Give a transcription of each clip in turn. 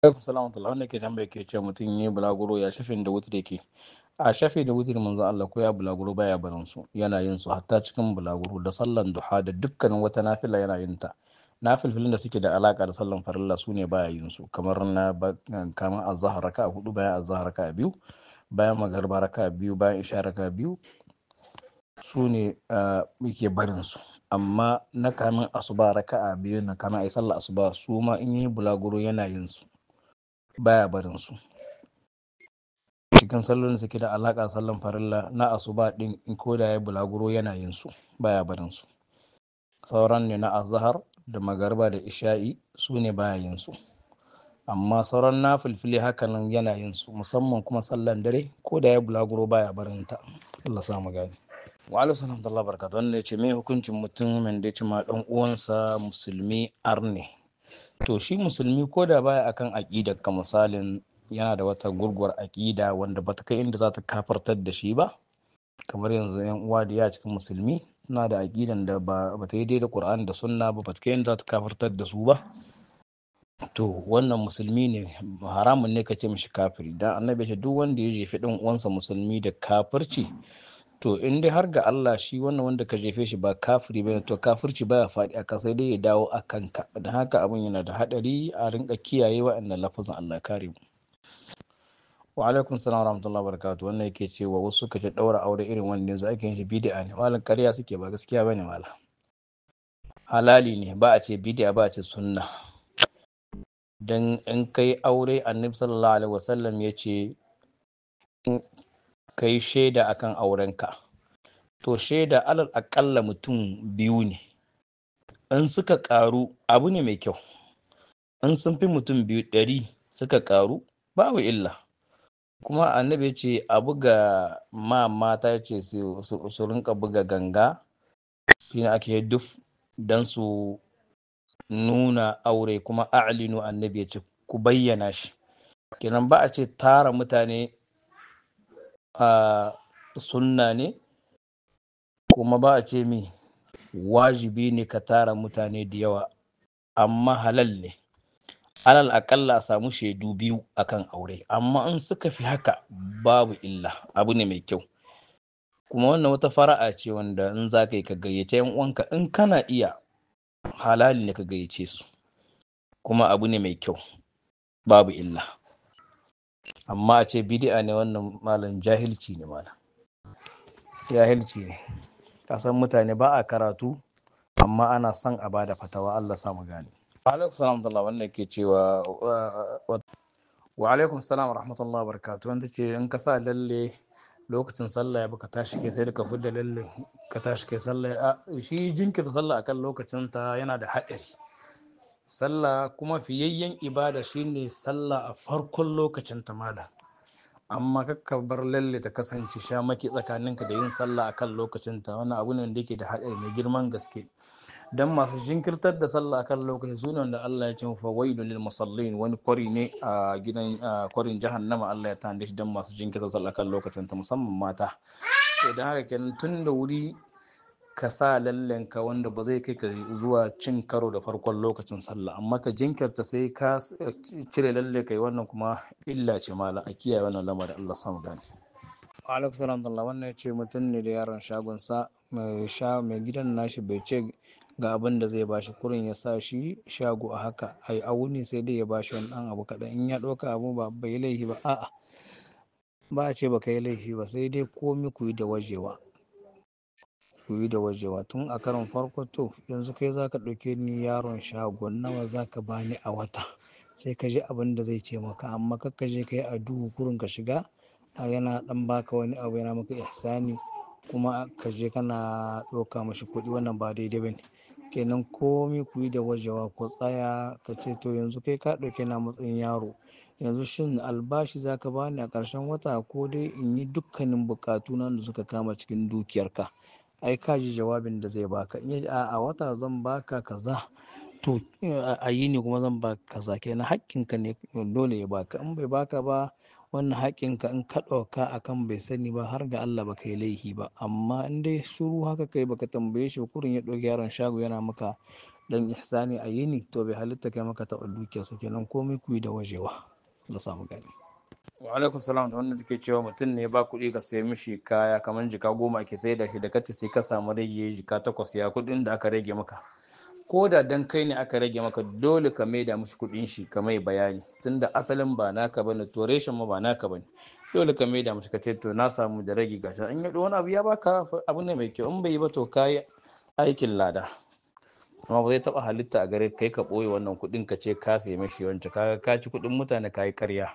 Alaikum salam wa rahmatullah. Wanda ke tambaya ke cewa mutum ya yi bulaguro ya shafin da wutar yake. A shafi da wutar manzon Allah ko ya bulaguro baya barin su, yana yin su hatta cikin bulaguro da sallan duha da dukkanin wata nafila yana yin ta. Nafilfilin da suke da alaka da sallan farilla su ne baya yin su, kamar na kamar azhar raka'a 4, bayan azhar raka'a 2, bayan magariba raka'a 2, bayan isha raka'a 2, su ne muke barin su. Amma na kamin asuba raka'a 2 na kamin ayi sallar asuba su ma in yi bulaguro yana yin su, baya barin su. Cikin sallolin da suke da alaƙa da sallan farilla na asuba din in ko da ya bulaguro yana yin su, baya barin su. Sauran ne na azhar da magariba da isha'i su ne baya yin su. Amma sauran nafilfili hakanan yana yin su, musamman kuma sallan dare ko da ya bulaguro baya barin ta. Allah sa mu gane. Wa alaikum salam wa rahmatullahi wa barakatuh. Wannan ya ce me hukuncin mutumin da ya ce ma ɗan uwansa musulmi arne? To shi musulmi ko da baya akan aƙidar ka, misalin yana da wata gurguwar aƙida wanda bata kai inda za ta kafartar da shi ba. Kamar yanzu yan uwa da ya cikin musulmi suna da aƙidan da ba ta yi daidai da Qur'ani da Sunna ba, bata kai inda za ta kafartar da su ba. To wannan musulmi ne, haramun ne ka ce mishi kafiri. Dan Annabi ya ce duk wanda ya jefi ɗan uwansa musulmi da kafirci, to in dai har ga Allah shi wannan wanda ka jefe shi ba kafiri bane, to kafirci baya faɗi a ka sai dai ya dawo a kanka. Don haka abun yana da haɗari, a rinƙa kiyaye wa'annan lafazan. Allah kare mu. Wa alaikum salam wa rahmatullahi wa barakatuh. Wannan yake cewa wasu suka ce ɗaura aure irin wannan yanzu ake yin shi bid'a ne. Malam ƙarya suke, ba gaskiya bane malam. Halali ne, ba a ce bid'a, ba a ce sunna. Dan in kai aure Annabi sallallahu alaihi wasallam ya ce kai shaida akan aurenka. To shaida alal aƙalla mutum biyu ne. In suka ƙaru abu ne mai kyau. In sun fi mutum 2 100 suka ƙaru babu illa. Kuma Annabi ya ce a buga ma mata, ya ce su rinƙa buga ganga, shine ake duf don su nuna aure. Kuma a'linu, Annabi ya ce ku bayyana shi. Kenan ba a ce tara mutane a sunna ne, kuma ba a ce mi wajibi ne ka tara mutane da yawa, amma halal ne. Alal aƙalla a samu shaidu 2 akan aure, amma in suka fi haka babu illa, abu ne mai kyau. Kuma wannan wata fara'a ce wanda in za ka yi ka gayyace yan uwanka in kana iya, halali ne ka gayyace su, kuma abu ne mai kyau, babu illa. Amma a ce bid'a ne wannan malam jahilci ne malam. Jahilci ne. Ka san mutane ba a karatu amma ana son a bada fatawa. Allah sa mu gane. Wa alaikum salam wa rahmatullah. Wannan ke cewa wa alaikum salam wa rahmatullahi wa barakatuh. Wanda ce in ka sa lalle lokacin sallah ya baka tashi kai sai da ka fidda lalle ka tashi kai sallah. Shi jinkirta sallah akan lokacin ta yana da haɗari. Sallah kuma fiyayyen ibada shine sallah a farkon lokacin ta malam. Amma kakka bar lalle ta kasance shamaki tsakaninka da yin sallah akan lokacin ta. Wannan abu ne wanda yake da haɗari mai girman gaske. Dan masu jinkirtar da sallah akan lokaci su ne wanda Allah ya ce fa wailul lil musallin, wani kwari ne a gidan kwarin jahannama Allah ya tanade shi dan masu jinkirtar sallah akan lokacin ta, musamman mata. To dan haka kenan tun da wuri ka sa lallenka wanda ba zai kai ka zuwa cin karo da farkon lokacin sallah, amma ka jinkirta sai ka cire lalle kai, wannan kuma illa ce malam. A kiyaye wannan lamarin, Allah sa mu gane. Wa alaikum salam wa rahmatullah. Wannan ya ce mutum ne da yaron shagonsa, mai gidan nashi bai ce ga abin da zai bashi, kurin ya sa shi shago a haka ai awuni sai dai ya bashi wani ɗan abu kaɗan. In ya ɗauka abu ba bai laifi ba, a'a ba a ce ba ka yi laifi ba, sai dai komi ku yi da wajewa. Ku yi da wajewa tun a karon farko. To yanzu kai za ka ɗauke ni yaron shago, nawa za ka ba ni a wata? Sai ka ji abin da zai ce maka. Amma kar ka je ka yi a duhu kurin ka shiga, yana ɗan baka wani abu yana maka ihsani kuma ka je kana ɗauka mashi kuɗi, wannan ba daidai ba ne. Kenan komi ku yi da wajewa, ku tsaya ka ce to yanzu kai ka ɗauke ni a matsayin yaro, yanzu shin albashi za ka ba ni a ƙarshen wata ko dai in yi dukkanin buƙatuna da suka kama cikin dukiyarka? Ai ka ji jawabin da zai baka. In ya ce a wata zan baka kaza, to a yini kuma zan baka kaza, kenan haƙƙinka ne dole ya baka. In bai baka ba wannan haƙƙinka in ka ɗauka akan bai sani ba, har ga Allah ba ka yi laifi ba. Amma in dai shiru haka kai baka tambaye shi ba, kurin ya ɗauki yaron shago yana maka Dan ihsani a yini, to bai halitta kai maka taɓa dukiyarsa. Kenan komai ku yi da wajewa. Allah samu gani. Wa alaikum salam. Da wannan suke cewa mutum ne ba kuɗi ka sayi mishi kaya kamar jika 10 ake sai da shi, da kace sai ka samu rage jika 8, ya kuɗin da aka rage maka? Ko da dan kai ne aka rage maka, dole ka maida mishi kuɗin shi, ka mai bayani, tunda asalin ba naka bane, to reshen ma ba naka bane. Dole ka maida mishi, ka ce to na samu da rage gashi. In ya wani abu ya baka, abu ne mai kyau. In bai yi ba, to kayi aikin lada. Amma ba zai taɓa halitta a gare kai ka ɓoye wannan kuɗin ka ce ka sayi mishi wancan. Kaga ka ci kuɗin mutane, ka yi ƙarya,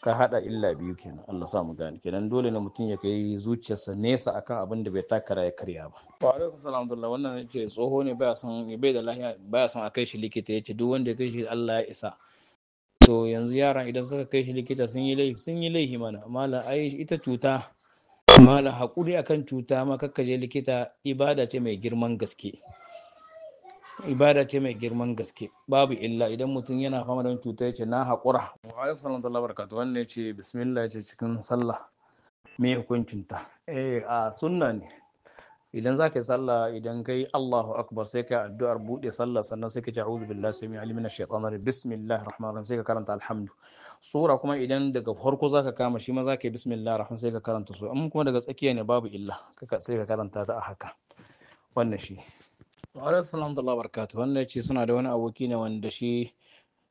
ka haɗa illa biyu kenan. Allah sa mu gane. Kenan dole ne mutum ya kai zuciyarsa nesa akan abin da bai taka ya karya ba. Wa alaikum salam. Wannan yace tsoho ne baya son, bai da lafiya, baya son a kai shi likita. Yace duk wanda ya kai shi Allah ya isa. To yanzu yaran idan suka kai shi likita sun yi laifi? Sun yi laifi mana mala. Ai ita cuta mala, hakuri akan cuta ma kakka je likita ibada ce mai girman gaske, ibada ce mai girman gaske. Babu illa idan mutum yana fama da cuta ya ce na haƙura. Wa alaikum salam wa barakatuh. Wannan ya ce bismillah ya ce cikin sallah, me hukuncinta? Eh, a sunna ne. Idan za ka yi sallah, idan ka yi Allahu akbar, sai ka yi addu'ar buɗe sallah, sannan sai ka ce a'udhu billahi sami alim minash shaitanir rajim, bismillahir rahmanir rahim, sai ka karanta alhamdu sura. Kuma idan daga farko za ka kama shi ma, za ka yi bismillahir rahman, sai ka karanta sura. Amma kuma daga tsakiya ne, babu illa, sai ka karanta ta a haka. Wannan shi. Wa alaikum salam wa barakatuh. Wannan ce suna da wani aboki ne wanda shi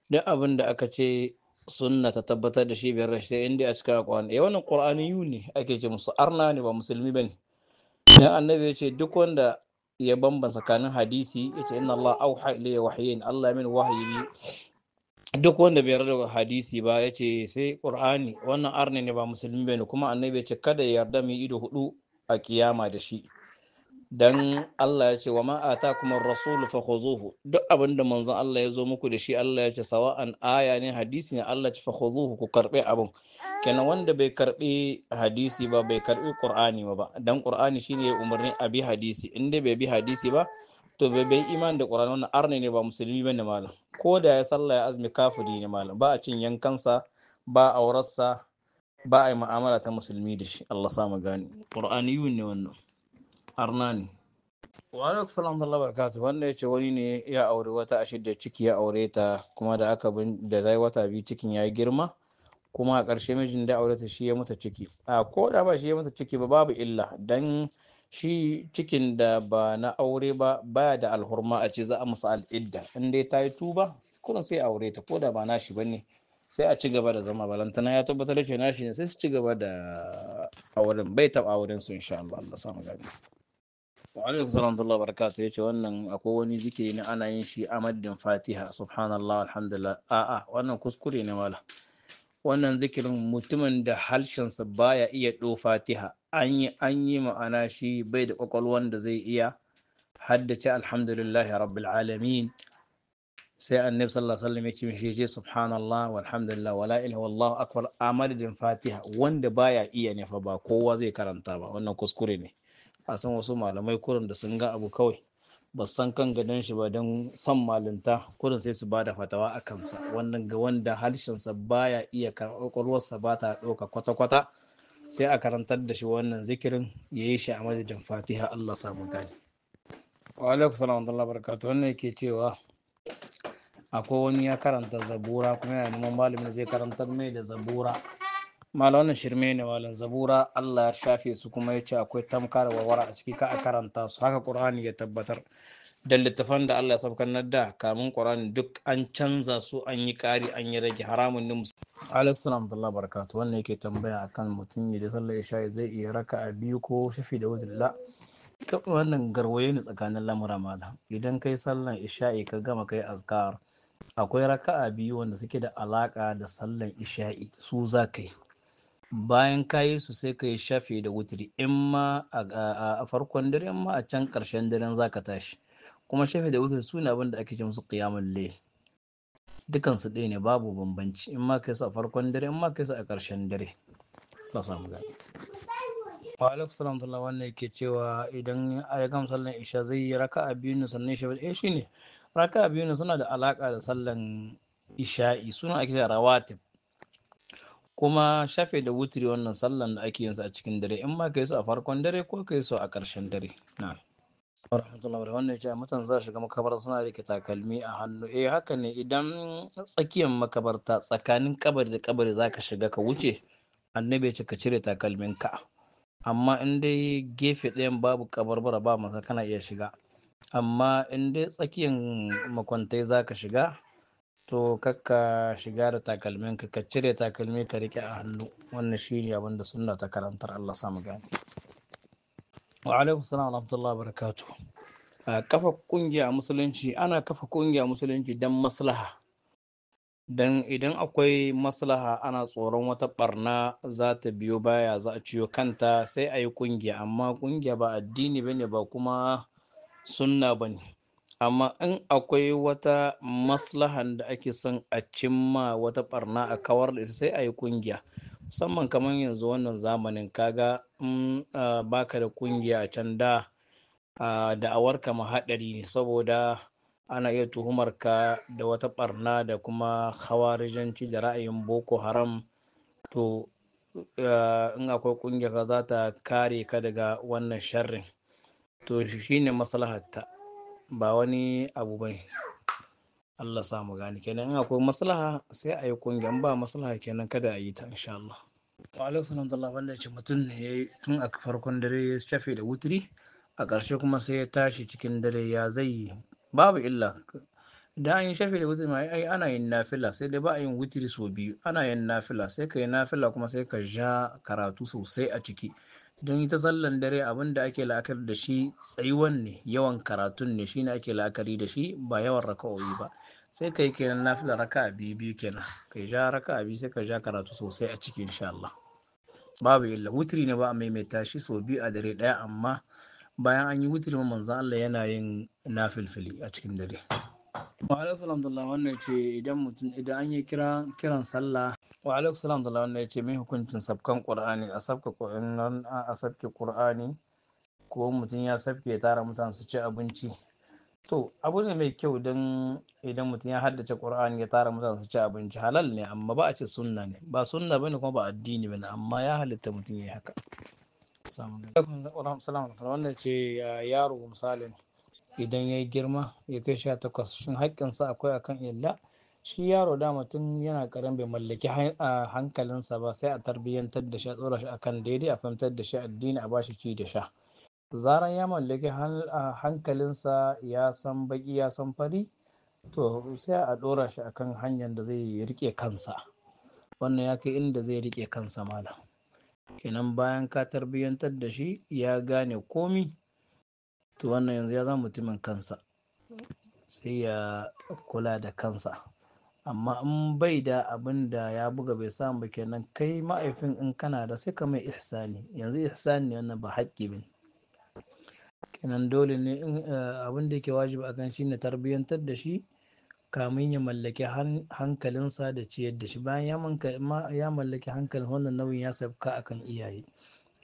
duk abin da aka ce sunna ta tabbatar da shi biyar sai inda a cikin Qur'ani. Eh, wannan qur'aniyu ne ake ce musu, arna ne, ba musulmi bane. Dan annabi ya ce duk wanda ya bambanta tsakanin hadisi, ya ce inna Allah auha ilayya wahyin, Allah min wahayi, duk wanda bai yarda da hadisi ba ya ce sai Qur'ani, wannan arne ne, ba musulmi bane. Kuma annabi ya ce kada ya yarda mu ido hudu a kiyama da shi. Dan Allah ya ce wa ma atakum ar-rasul fakhuzuhu, duk abinda manzon Allah ya zo muku da shi, Allah ya ce sawa'an aya ne, hadisi ne, Allah ya ce fakhuzuhu, ku karbe abin. Kenan wanda bai karbi hadisi ba, bai karbi Qur'ani ba. Dan Qur'ani shine ya umarni a bi hadisi. In dai bai bi hadisi ba, to bai iman da Qur'ani. Wannan arne ne, ba musulmi bane malam. Ko da ya sallah ya azumi, kafiri ne malam. Ba a cin yankansa, ba aurarsa, ba a yi mu'amala ta musulmi da shi. Allah sa mu gane. Qur'aniyun ne wannan, arna ne. Wa alaikum salam wa barakatuh. Wannan ya ce wani ne ya aure wata a shidda ciki ya aure ta, kuma da aka bin da zai wata 2 cikin ya girma, kuma a ƙarshe mijin da aure ta shi ya mata ciki. A ko da ba shi ya mata ciki ba, babu illa. Dan shi cikin da ba na aure ba baya da alhurma a ce za a masa al'idda. In dai ta yi tuba kuma sai aure ta, ko da ba nashi bane, sai a ci gaba da zama. Balantana ya tabbatar da nashi ne, sai su ci gaba da auren, bai taɓa auren su insha Allah. Allah samu gani. Wa alaikum salam wa barakatuh. Yace wannan akwai wani zikiri ne ana yin shi a madadin Fatiha, subhanallah, alhamdulillah. A'a, wannan kuskure ne mala. Wannan zikirin mutumin da harshensa baya iya ɗo Fatiha, an yi ma'ana shi bai da kwakwalwan da zai iya haddace alhamdulillahi rabbil alamin, sai annabi sallallahu alaihi wasallam ya ce mishi ya ce subhanallah walhamdulillah wala ilaha wallahu akbar a madadin Fatiha. Wanda baya iya ne fa, ba kowa zai karanta ba. Wannan kuskure ne. A san wasu malamai kurin da sun ga abu kawai ba san kan gadon shi ba, don son malinta kurin sai su ba da fatawa a kansa. Wannan ga wanda harshensa baya iya, kwakwalwarsa ba ta ɗauka kwata-kwata, sai a karantar da shi wannan zikirin ya yi shi a madadin Fatiha. Allah samu gani. Wa alaikum salam wa barakatuh. Wannan yake cewa akwai wani ya karanta Zabura kuma yana neman malamin zai karantar mai da Zabura. Malam, wannan shirme ne malam. Zabura Allah ya shafe su, kuma ya ce akwai tamka da warwara a ciki, ka a karanta su. Haka Qur'ani ya tabbatar. Da littafan da Allah ya saukar na da kamun Qur'ani duk an canza su, an yi ƙari, an yi rage, haramun ne. Alaikum salam wa barakatuh. Wannan yake tambaya akan mutum ya da sallar isha zai iya raka'a biyu ko shafi da wutri. Wannan garwaye ne tsakanin lamura malam. Idan kai sallar isha'i ka gama kai azkar, akwai raka'a biyu wanda suke da alaka da sallar isha'i, su za ka yi. Bayan ka yi su sai ka yi shafi da wutri, in ma a farkon dare, in ma a can ƙarshen daren za ka tashi. Kuma shafi da wutri su ne abin da ake ce musu qiyamul layl. Dukan su ɗaya ne, babu bambanci, in ma kai su a farkon dare, in ma kai su a ƙarshen dare. Allah samu gani. Wa alaikum salam. Wannan yake cewa idan ya gama sallan isha zai yi raka'a biyu ne sannan shi? Eh, shine raka'a biyu ne suna da alaka da sallan isha'i, suna ake cewa rawatib. Kuma shafe da wutri wannan sallan da ake yin su a cikin dare, in ma kai su a farkon dare ko kai su a ƙarshen dare. Na'am. Warahmatullahi wabarakatuh. Wannan ya ce mutan za shiga makabarta suna rike takalmi a hannu. Eh haka ne, idan tsakiyar makabarta tsakanin kabari da kabari zaka shiga ka wuce, annabi ya ce ka cire takalminka. Amma in dai gefe ɗayan babu kabarbara ba masa kana iya shiga. Amma in dai tsakiyar makwantai zaka shiga, to kakka shiga da takalminka, ka cire takalmi ka rike a hannu. Wannan shine abin da sunna ta karantar, Allah sa mu gane. Wa alaikum salam wa rahmatullahi wa barakatuh. Kafa kungiya a musulunci, ana kafa kungiya a musulunci don maslaha. Dan idan akwai maslaha ana tsoron wata barna za ta biyo baya, za a ciyo kanta, sai a yi kungiya. Amma kungiya ba addini bane ba kuma sunna bane. Amma in akwai wata maslahan da ake son a cimma wata barna a kawar da ita, sai a yi kungiya. Musamman kamar yanzu wannan zamanin, kaga in baka da kungiya a can da da'awarka ma haɗari ne, saboda ana iya tuhumar ka da wata barna da kuma khawarijanci da ra'ayin Boko Haram. To in akwai kungiya ka za ta kare ka daga wannan sharrin. To shine maslahatta, ba wani abu bane. Allah sa mu gane. Kenan in akwai maslaha sai a yi kungiya, in ba maslaha kenan kada a yi ta insha Allah. Wa alaikum salam wa rahmatullah. Wanda ce mutum ne ya yi tun a farkon dare ya shafe da wuturi, a ƙarshe kuma sai ya tashi cikin dare, ya zai yi? Babu illa. Idan an yi shafe da wuturi ma ai ana yin nafila, sai dai ba a yin wuturi sau biyu. Ana yin nafila, sai ka yi nafila kuma sai ka ja karatu sosai a ciki. Don ita sallan dare abin da ake la'akari da shi tsayuwan ne, yawan karatun ne shine ake la'akari da shi, ba yawan raka'o'i ba. Sai ka yi kenan nafila raka'a biyu biyu kenan, ka ja raka'a biyu sai ka ja karatu sosai a ciki insha Allah. Babu illa. Wuturi ne ba a maimaita shi sau biyu a dare ɗaya, amma bayan an yi wuturi ma manzon Allah yana yin nafilfili a cikin dare. Wa alaikum salam wa rahmatullah. Wannan ce idan mutum idan an yi kiran sallah. Wa alaikum salam wa rahmatullah. Wannan ce mai hukuncin sabkan Qur'ani, a sabka Qur'an, a sabke Qur'ani ko mutum ya sabke ya tara mutane su ci abinci. To abu ne mai kyau don idan mutum ya haddace Qur'ani ya tara mutane su ci abinci, halal ne, amma ba a ce sunna ne, ba sunna bane kuma ba addini bane, amma ya halitta mutum ya yi haka. Assalamu alaikum. Wannan ce yaro misalin idan ya yi girma ya kai 18, shin haƙƙinsa akwai akan illa? Shi yaro da mutum yana ƙarami bai mallaki hankalinsa ba, sai a tarbiyyantar da shi, a tsora shi akan daidai, a fahimtar da shi addini, a bashi ci da sha. Zaran ya mallaki hankalinsa, ya san baƙi ya san fari, to sai a ɗora shi akan hanyar da zai riƙe kansa. Wannan ya kai inda zai riƙe kansa malam. Kenan bayan ka tarbiyyantar da shi ya gane komi, to wannan yanzu ya zama mutumin kansa, sai ya kula da kansa. Amma in bai da abin da ya buga bai samu ba, kenan kai ma'aifin in kana da sai ka mai ihsani. Yanzu ihsani ne wannan, ba haƙƙi bane. Kenan dole ne in abin da yake wajibi a kan shi ne tarbiyyantar da shi kamin ya mallaki hankalinsa da ciyar da shi. Bayan ya mallaki hankalin, wannan nauyin ya sauka akan iyaye.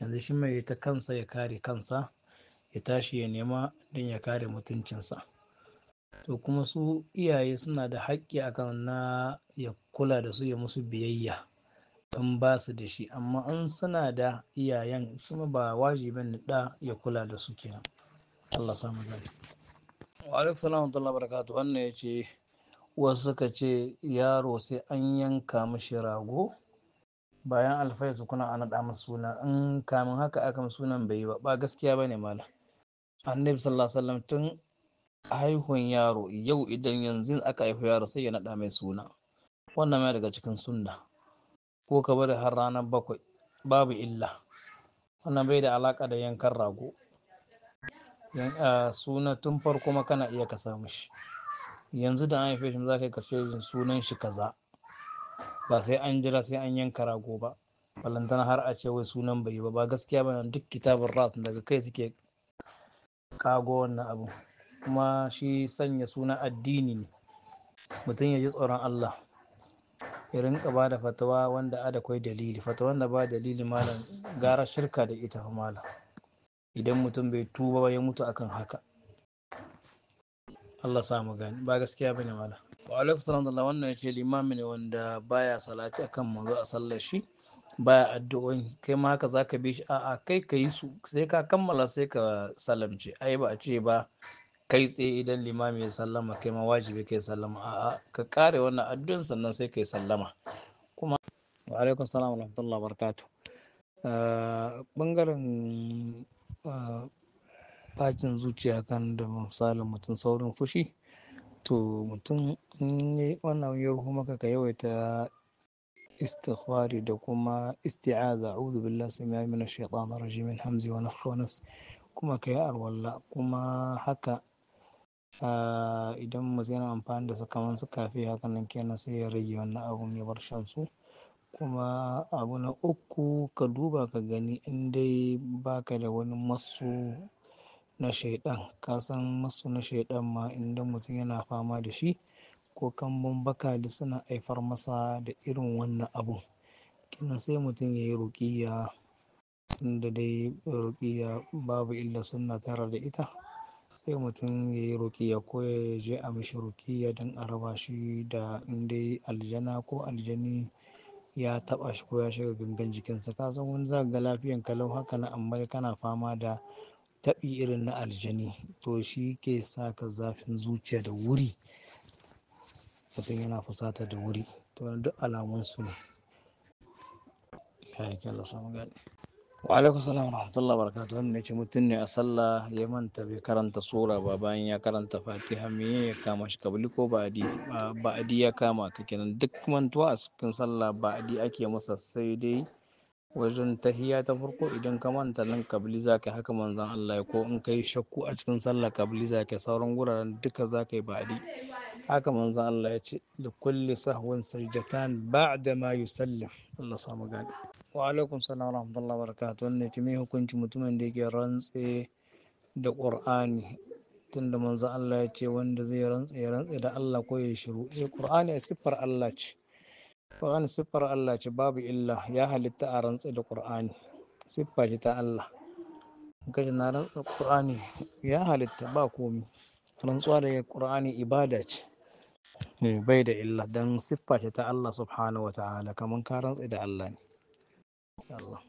Yanzu shi mai ta kansa, ya kare kansa, ya tashi ya nema don ya kare mutuncinsa. To kuma su iyaye suna da haƙƙi akan na ya kula da su, ya musu biyayya in ba su da shi. Amma in suna da iyayen, su ma ba wajibin ɗa ya kula da su kenan. Allah sa mu gane. Wa alaikum salam wa rahmatullahi wa barakatuh. Wannan ya ce wasu suka ce yaro sai an yanka mishi rago bayan alfaisu kuna ana naɗa masa suna, in kamin haka aka masa sunan bai yi ba. Ba gaskiya bane malam. Annabi sallallahu alaihi wasallam tun haihuwan yaro, yau idan yanzu aka haihu yaro sai ya naɗa mai suna. Wannan ma daga cikin sunna. Ko ka bari har ranar 7, babu illa. Wannan bai da alaƙa da yankan rago. Suna tun farko ma kana iya ka samu shi. Yanzu da an haife shi za ka yi kashe sunan shi kaza. Ba sai an jira sai an yanka rago ba. Balantana har a ce wai sunan bai yi ba. Ba gaskiya bane, duk kitabun ras daga kai suke kago wannan abu. Kuma shi sanya suna addini ne. Mutum ya ji tsoron Allah, ya rinƙa ba da fatawa wanda ada kwai dalili. Fatawan da ba dalili malam gara shirka da ita fa malam. Idan mutum bai tuba ba ya mutu akan haka. Allah sa mu gane. Ba gaskiya bane malam. Wa alaikum salam wa rahmatullah. Wannan ya ce limami ne wanda baya salati akan manzo a sallar shi. Baya addu'o'in, kai ma haka zaka bi shi? A'a, kai ka yi su sai ka kammala sai ka salamce. Ai ba a ce ba kai tsaye idan limami ya sallama kai ma wajibi kai sallama. A'a, ka kare wannan addu'in sannan sai kai sallama. Kuma wa alaikum salam wa rahmatullahi wa barakatuh. Bangaren bacin zuciya kan da misalin mutum saurin fushi, to mutum in yayi wannan ya ruhu maka, ka yawaita istighfari da kuma isti'aza, a'udhu billahi samii'il minash shaitanir rajim min hamzi wa nafthihi wa nafsi, kuma ka yi arwalla. Kuma haka idan mutum yana amfani da su kamar su kafe hakan nan kenan, sai ya rage wannan abun, ya bar shan su. Kuma abu na uku, ka duba ka gani in dai baka da wani masu na shaiɗan. Ka san masu na shaiɗan ma idan mutum yana fama da shi ko kambun baka duk suna haifar masa da irin wannan abun. Kenan sai mutum ya yi ruƙiyya, tunda dai ruƙiyya babu illa sunna tare da ita. Sai mutum ya yi ruƙiyya ko ya je a mishi ruƙiyya don a raba shi da in dai aljana ko aljani ya taɓa shi ko ya shiga gangan jikinsa. Ka san wani zaka ga lafiyan ka lau haka nan, amma dai kana fama da taɓi irin na aljani, to shi ke sa ka zafin zuciya da wuri. Mutum yana fusata da wuri. To wannan duk alamun su ne. Ya yi Allah samu gane. Wa alaikum salam wa rahmatullahi wa barakatuh. Wannan yace mutum ne a sallah ya manta bai karanta sura ba, bayan ya karanta Fatiha me ya kama shi, kabli ko ba'adi? Ba'adi ya kama ka kenan. Duk mantuwa a cikin sallah ba'adi ake masa, sai dai wajen tahiyya ta farko idan ka manta nan kabli za ka yi, haka manzon Allah ya ko in kai shakku a cikin sallah kabli za ka yi, sauran wuraren duka za ka yi ba'adi. Haka manzon Allah ya ce da kulli sahwin sajdatan ba'da ma yusallim. Allah samu gane. Wa alaikum salam wa rahmatullahi wa barakatuh. Wannan yace me hukunci mutumin da yake rantse da Qur'ani, tunda manzon Allah ya ce wanda zai rantse ya rantse da Allah ko ya shiru. Qur'ani siffar Allah ce. Qur'ani siffar Allah ce, babu illa, ya halitta a rantse da Qur'ani, siffa ce ta Allah. In ka ji na rantsa Qur'ani ya halitta, ba komi. Rantsuwa da Qur'ani ibada ce, bai da illa dan siffa ce ta Allah subhanahu wa ta'ala, kaman ka rantse da Allah ne. Allah.